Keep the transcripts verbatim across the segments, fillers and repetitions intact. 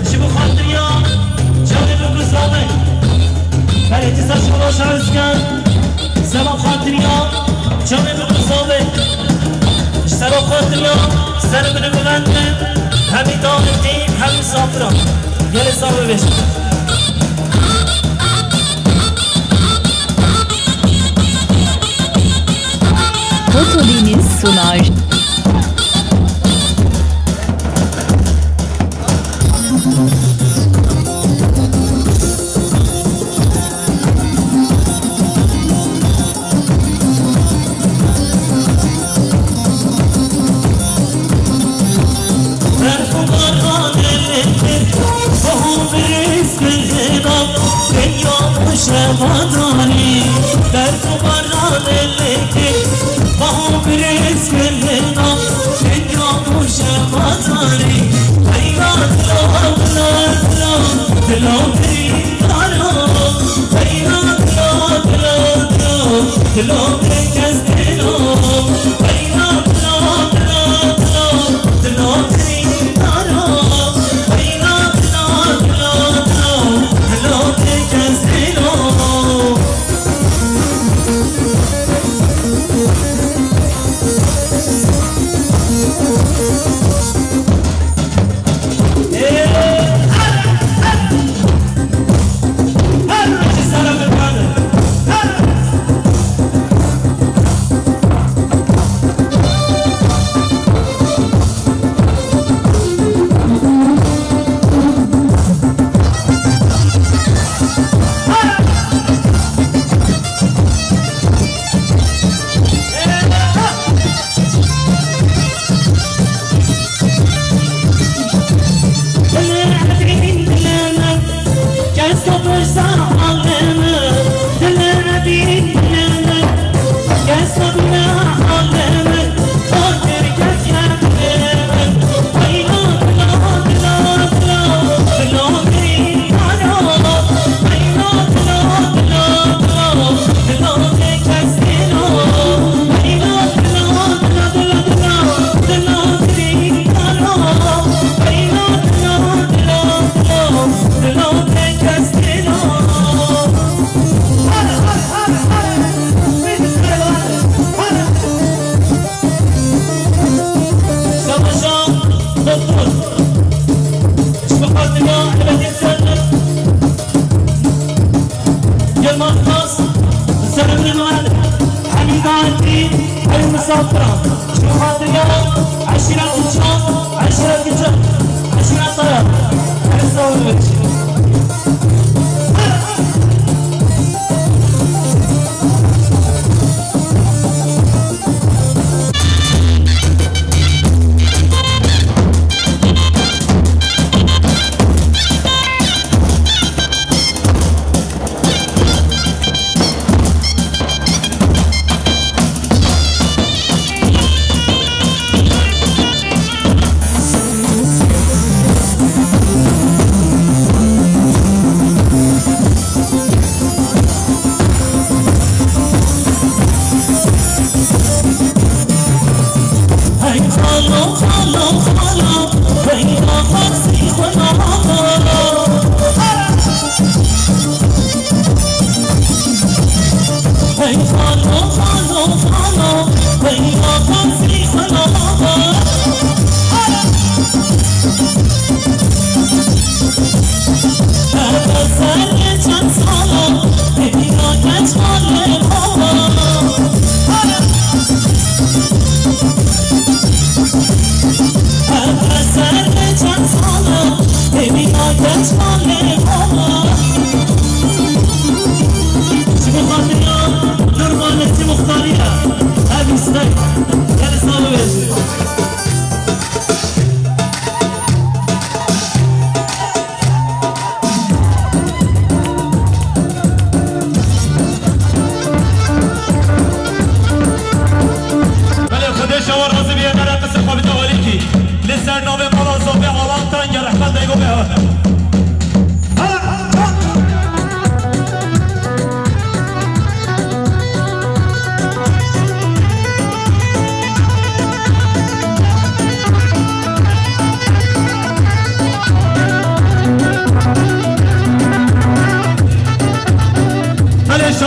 Ji bo xatiriya çavê bi guzavê. Belê, dîsa şola şazikan. Seba xatiriya çavê bi guzavê. Ji seba xatiriya ser min û guvend min. Hemî dawetî, hemî misafiran. Gelê sağ bibêjin. Fotodeniz Sunaj. Berf û baran êlê kir, baho birêz kirina, dinya bû şevadarî. Berf û baran êlê kir, baho birêz kirina, dinya bû şevadarî. Heyra dilo, dilo, dilo, dilo, dilo, dilo, dilo, dilo, dilo, dilo, kes dilo. Savaşa doktor. Ji bo xatiriya Ebedî Sermir. Yilmaz Nas, Sermir Muhammed, Hemîda Etî, Eyûb Misafira. Ji bo xatiriya eşîret Uçan, eşîret Uçan. Eşîret Daya. Her sağ olun.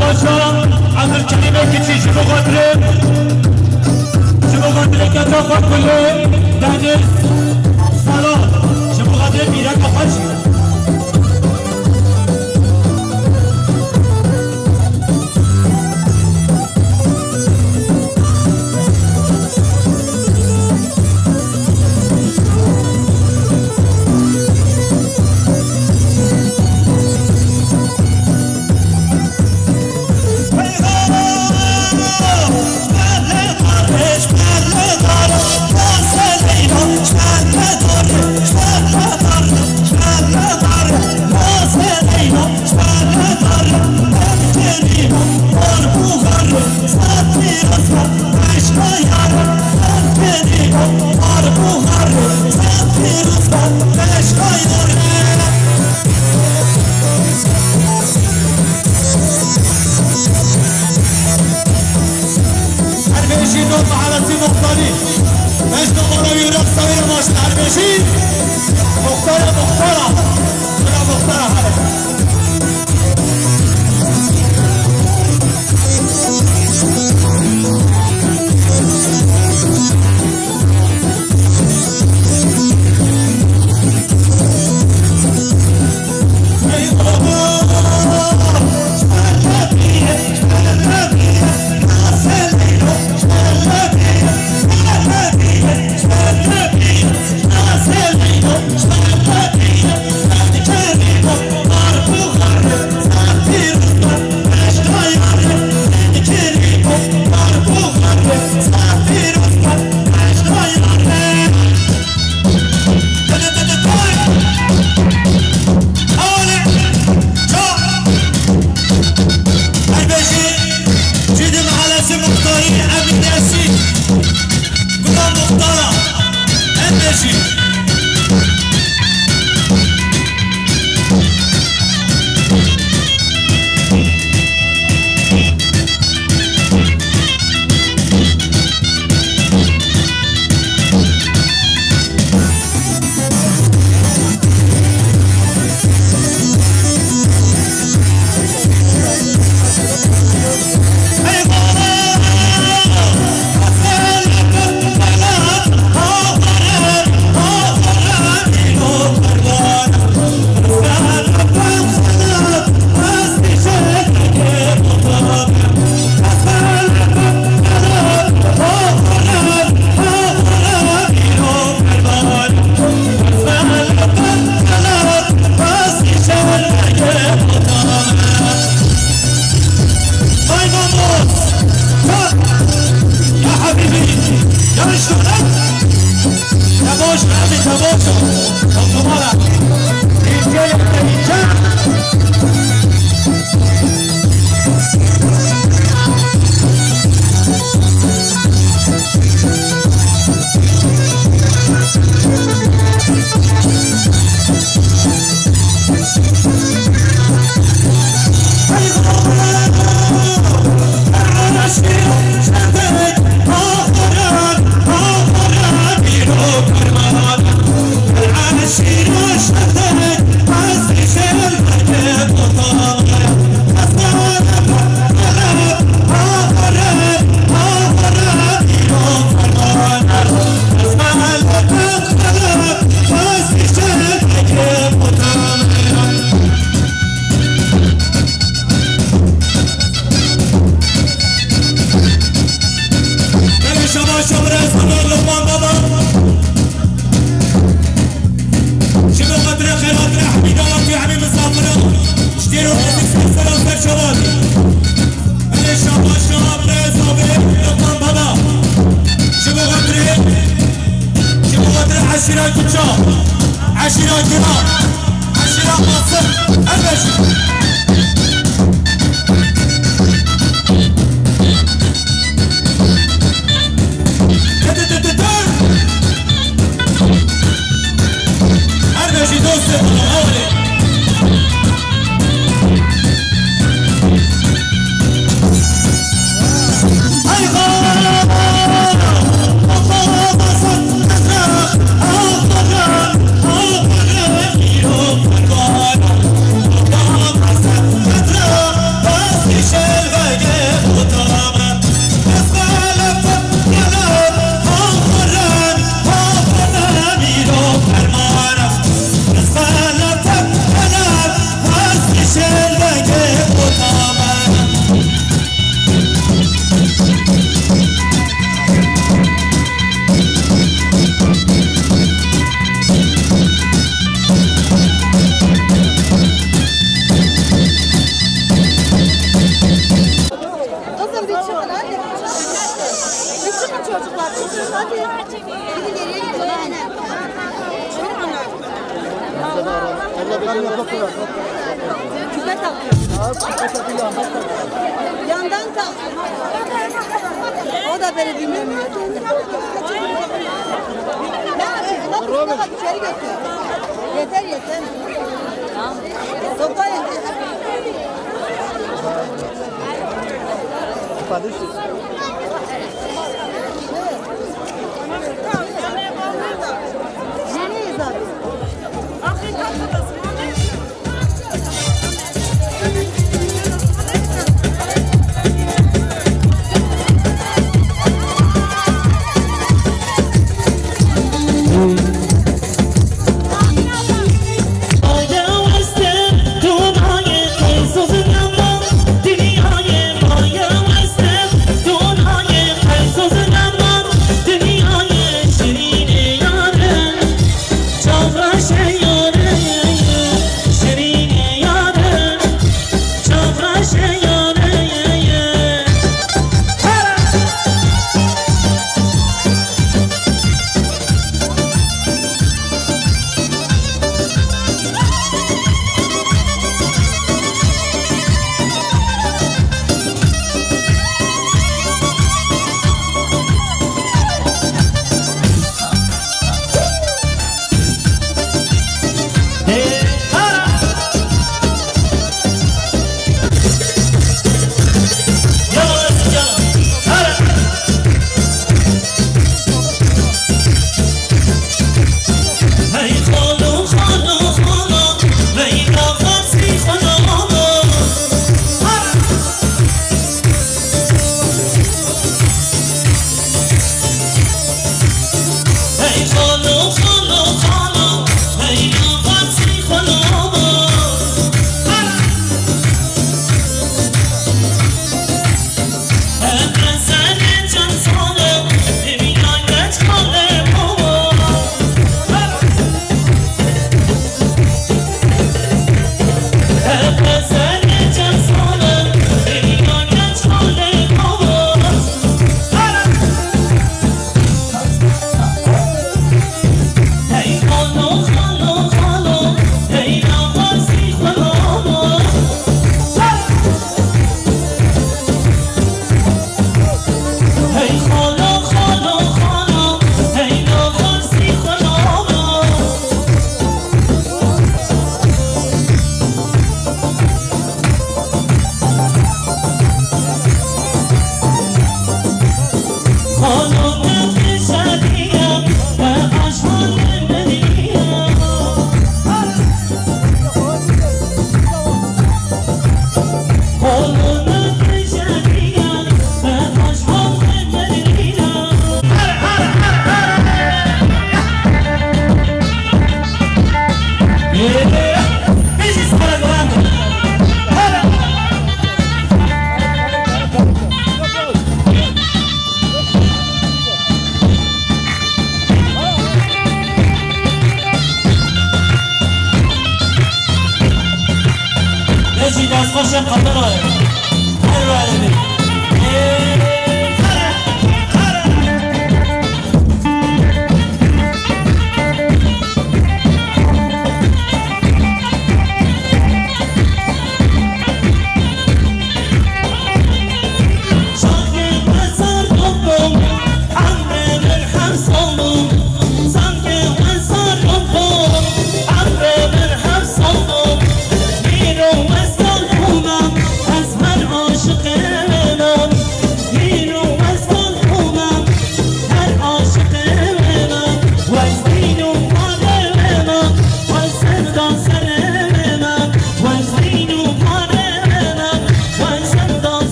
Paşa, Ebdulkerîmê Kiçî ji bo xatirê, ji bo xatirê keta xwe kulê Deniz Salan, ji bo xatirê pîreka xwe jî. Herbêjî Nur Mehelesî Muxtarî. Beş numara yürek sayılı maç Herbêjî. Muxtara, Muxtara. Bira Muxtara, hadi. Herbêjî Cîdî Mehelesî Muxtarî Emîn Yasîn. Gulan Muxtara. Herbêjî. Ay Mahmut! Çak! Ya Habibi! Ya Şuhret! Te baş, Habibi, te baş! Tamam, tamam. İnce, ince. Belê şabaş şabrez Luqman Baba. Ji bo xatirê xêratira hemî dawatî hemî misafiran. Ji dêr û nêzîk ser sera ser şabatî. Belê şabaş şabrez Luqman Baba. Ji bo xatirê, ji bo xatirê eşîra Gulçax, eşîra Gula, eşîra Qasim, her beş. Her beşî dostê xwe, hawlê. Küpe takıyor. Yandan tak. O da böyle bilmiyor. Ne yapayım? Bak, bak, içeri götür. Yeter, yeter. Sopa yeter. Hejî destxweş e, qetil e. Her were be. Ê, qere, qere.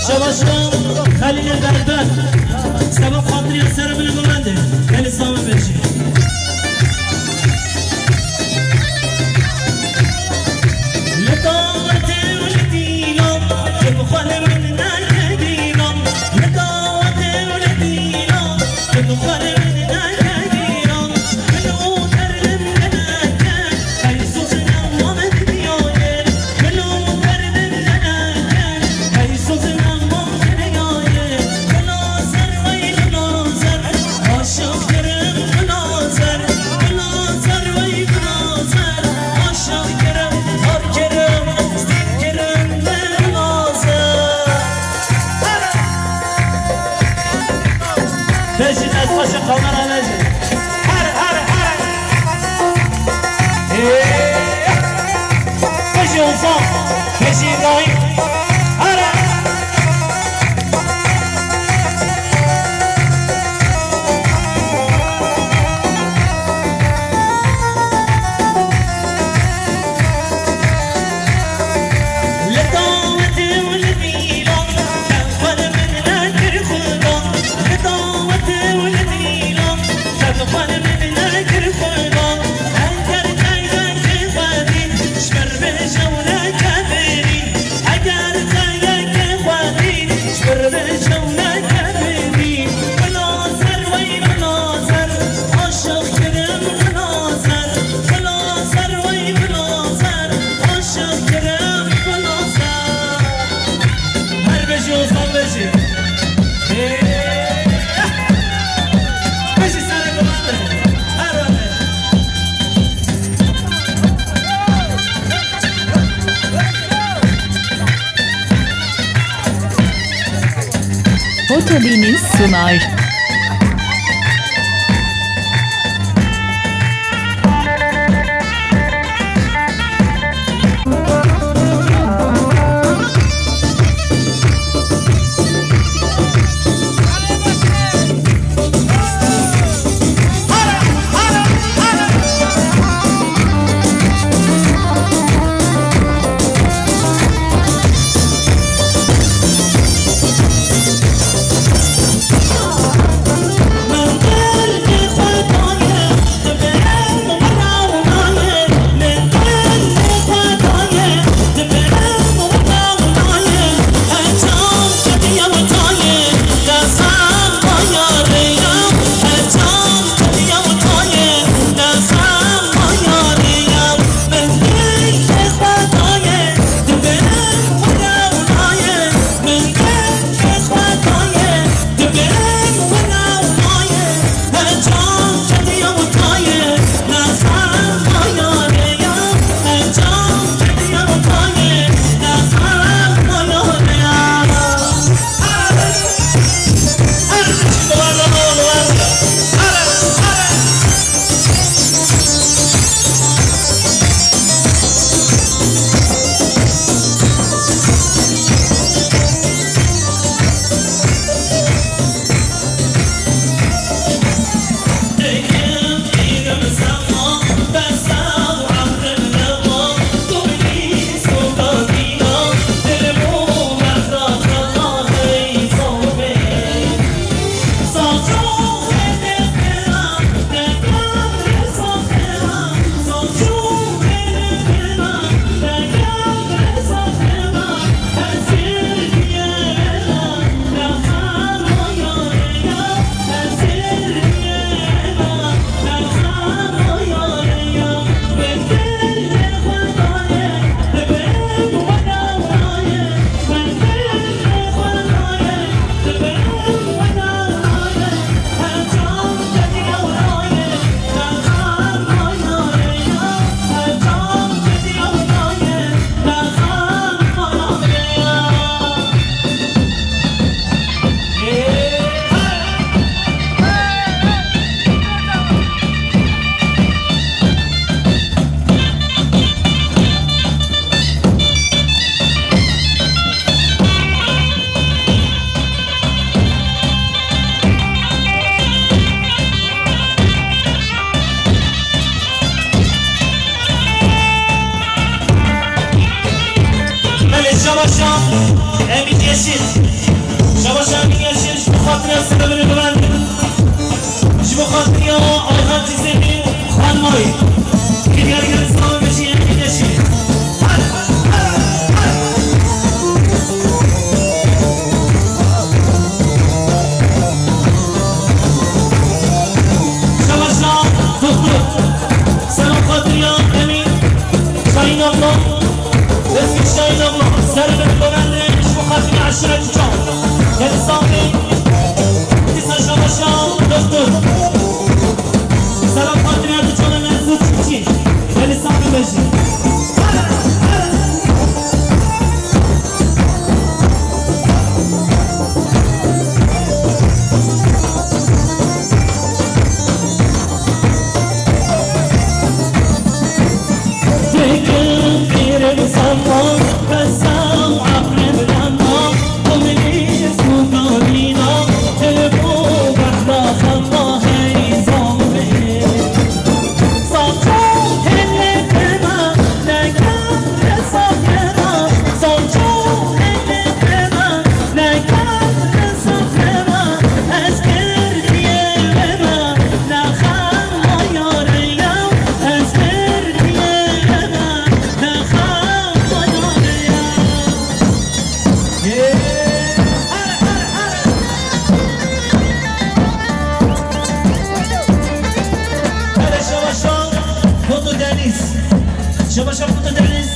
Şebaşa Xelîlê Berber, sebeb xatirê serê min û min de, gelî sami bêjî. Li dawetê û li dîlan, tu bi xwe li min neke dîlan. Li dawetê û li dîlan, tu bi xwe li min neke dîlan. Min û derdim gelek e, hey sozine wan dinyayê. Min û derdim gelek e, hey sozine wan dinyayê. Bila zer wey bila zer, aşiq kirim bila zer. Bila zer wey bila zer, aşiq kirim, har kirim, stîl kirim bila zer. Bêjî dest xweş e, kamera bêjî. Here, here, here. Ê. Bêjî Ozan, bêjî Îbrahîm. Here. Li dawetê û li dîlan, xwe li min nekir Xuda. Li dawetê û li dîlan, xwe li min nekir Xuda. Eger qeydekê xwedî, ji min bêje û neke bêrî. Eger qeydekê xwedî, ji min bêje û neke bêrî. Bila zer wey bila zer, aşiq kirim bila zer. Bila zer wey bila zer, aşiq kirim bila zer. Her bêjî Ozan bêjî. Ê, bêjî sere guman bêjî. Her wele. Oto Deniz sunar. Belê, şabaşa Emîn Yeşîl. Here şebaşa Kutu Deniz. Şebaşa Kutu Deniz.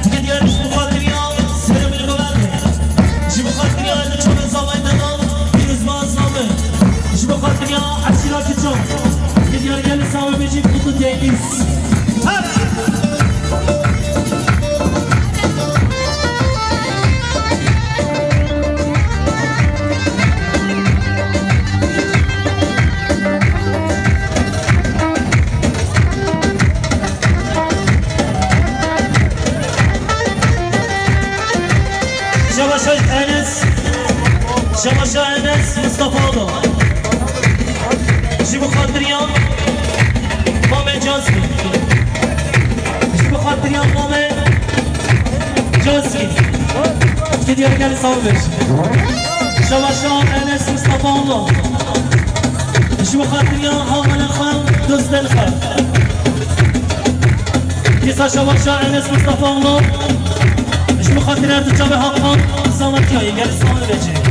Dike diyar ji bo xatiriya serê min govende. Ji bo xatiriya Erdinçola zavayê delal, pîrozbaz name. Ji bo xatiriya Esîra Kiço. Dike diyar gelê Sawê Bêjî Kutu Deniz. Her Şebaşa Enes, Şebaşa Enes Mustafaoğlu. Ji bo xatiriya Mame Cazgî. Ji bo xatiriya Mame Cazgî. Ki diyar gel sağ ol. Şebaşa Enes Mustafaoğlu. Ji bo xatiriya hevalên xwe, dostên xwe. Dîsa şebaşa Enes Mustafaoğlu. Ji bo xatira Erdinçola Hakan, Zalakiya, gel sağ ol vecî.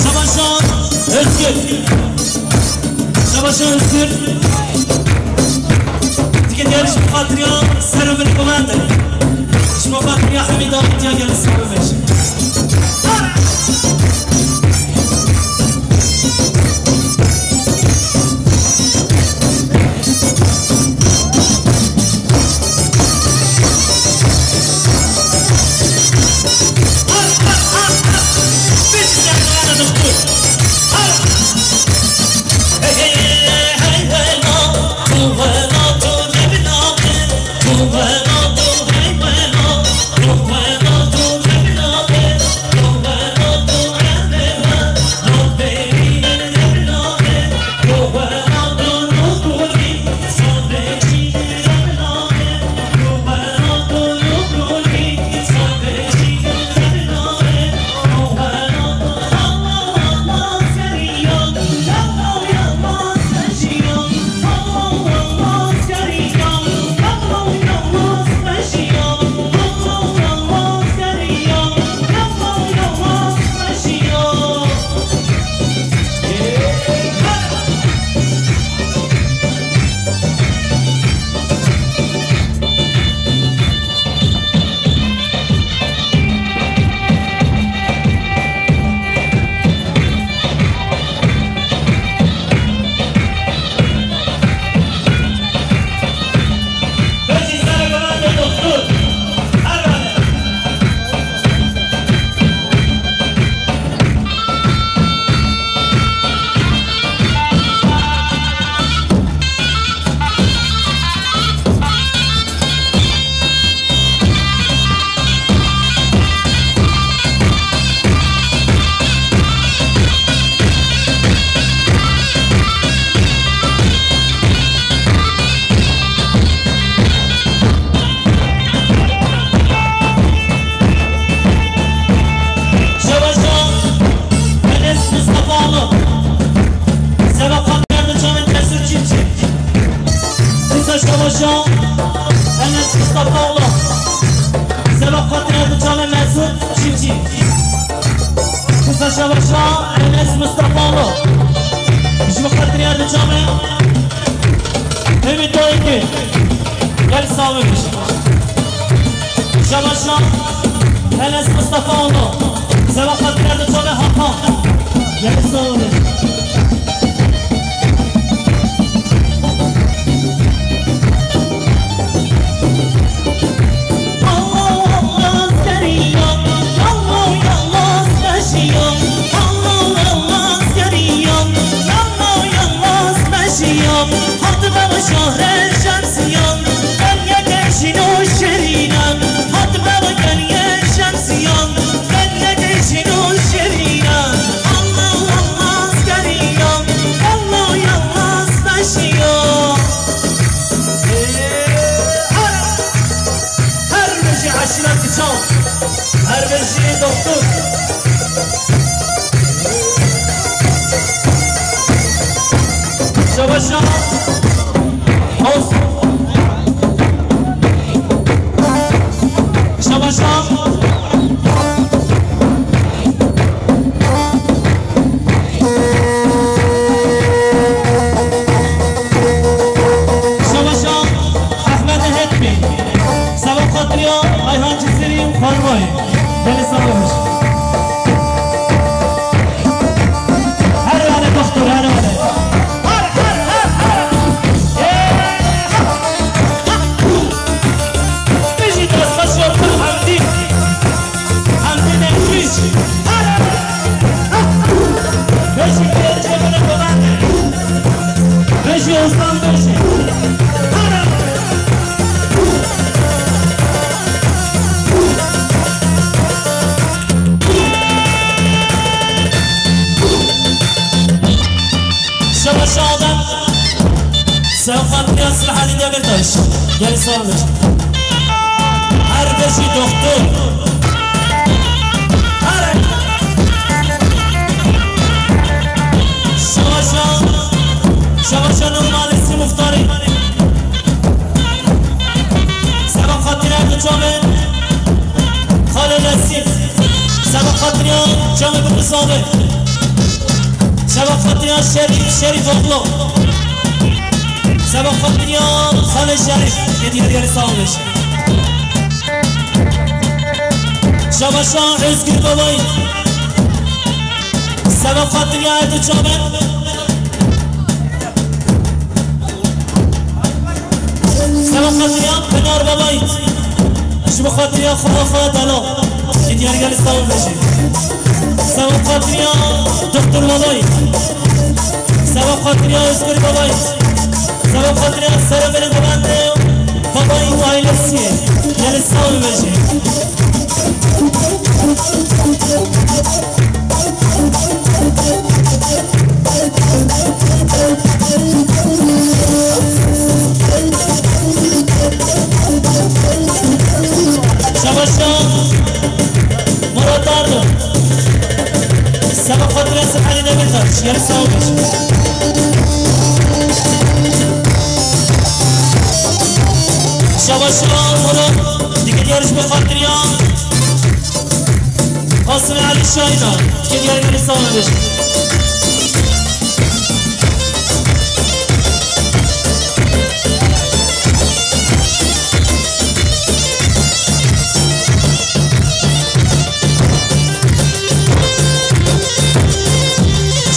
Savaşan Özgür. Savaşan Özgür. Dike diyar ji bo xatiriya serê min bivende. Ji bo xatiriya Hemîda Atya gel sağ ol. Şebaşa Enes Mustafaoğlu. Ji bo xatirê Erdoçamê. Ümit Oyki. Gel sağ olun. Şebaşa Enes Mustafaoğlu. Seba xatirê Erdoçamê Hakan. Gel sağ olun. Her bijî eşîretî çaw, her bijî doktor. Şebaşa Oğuz. Şebaşa. Şebaşa Ehmed Hetmî. Seba xatiriya Ayhan Cizîrî û Xanmayê. Gelî sağ olun. Her wele doktor, her wele. Her, her, her, her. Ê, ha, ha. Bijî destxweş Doktor Hemdî. Hemdî Nexwîş. Her, her. Bijî Pêrçe Mine Kovane. Bijî Osman Beşî. Her, her. Şebaşa Adem. Seba xatiriya Silahedîn Demirtaş. Gelî sağ olun. Her bijî doktor. Her. Şebaşa, Şebaşa Nur Malisi Muxtarî. Seba xatiriya Erdoçamê. Xalê Nesîm. Seba xatiriya Çamê Bikisavê. Seba xatiriya Şerîf, Şerîf Oğlu. Seba xatiriya Xalê Şerîf. Yedi yedi yedi sağ olun. Şebaşa Özgür Babayî. Seba xatiriya Erdoçamê. Seba xatiriya Pinar Babayî. Ji bo xatiriya xwe, xwe delal. Ji Diyargelî sağ ol bêjî. Seba xatiriya Doktor Babayî. Seba xatiriya Özgür Babayî. Seba xatiriya serê min û bavê min û Babayî û ailesî. Gelî sağ ol bêjî. Şebaşa Murat Ardo. Seba xatira Seferi Demirtaş. Yarı sağ olun. Şebaşa Murat. Dike yarış bu xatiriya. Qasım Ali Şahina, Türkiye Diyanet Sağlığı.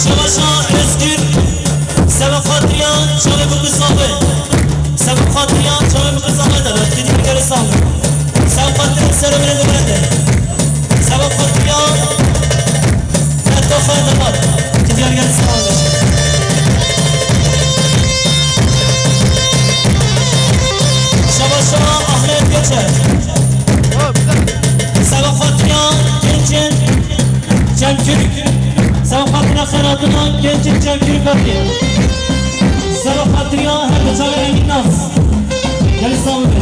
Şebaşa Özgür, Seba Xatriya, Çavê Bukuzavê. Seba Xatriya, Çavê Bukuzavê de, Türkiye Diyanet Sağlığı. Seba Xatriya, Serê Bire Gurende. Seba xatiriya Mehta Xayr Damat. Ti diyar geldi sağ olun. Şebaşa Ahmet Göçer. Seba xatiriya Gençin Çemkürük. Seba xatiriya Xeradına Gençin Çemkürük abi. Seba xatiriya her bir çare Emin Naz. Geldi sağ olun.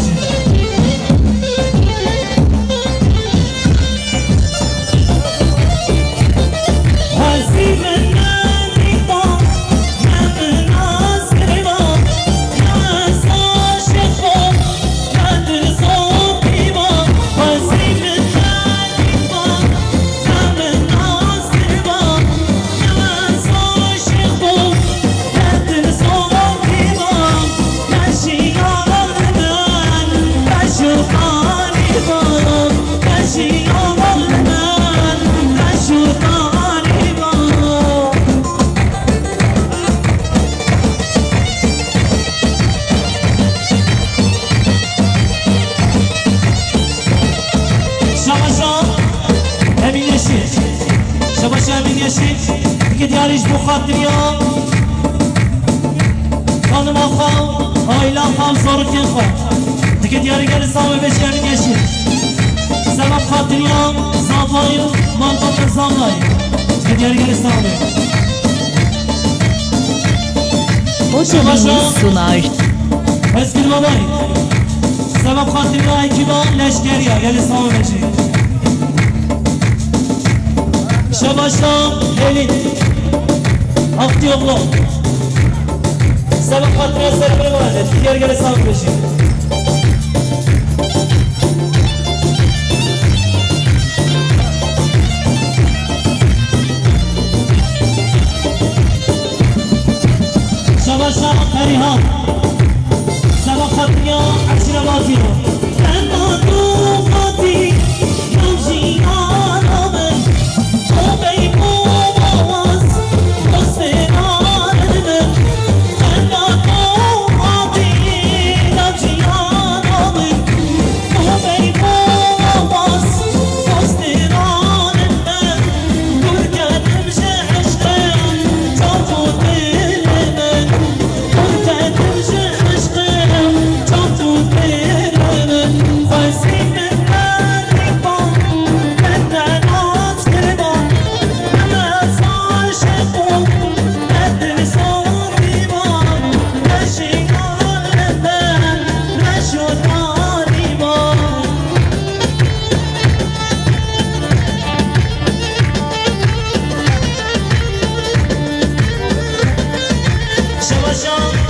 Ji bo xatiriya xanima xwe, aîla xwe, zarokên xwe. Dike diyarî gelê Samê ve şerin geşî. Sebep xatiriya zavayî, malbata zavayî. Dike diyarî gelê Samê. Otelimiz sunar. Eskil Babay. Sebep xatiriya ekiba leşkeriya gelê Samê ve şerin. Şebaşa Elî. Aktiyoğlu. Sebep xatira ser bê var. Diğer gele sağ beşi. Şebaşa Perihan. Sebep xatira eşire batî. Şebaşa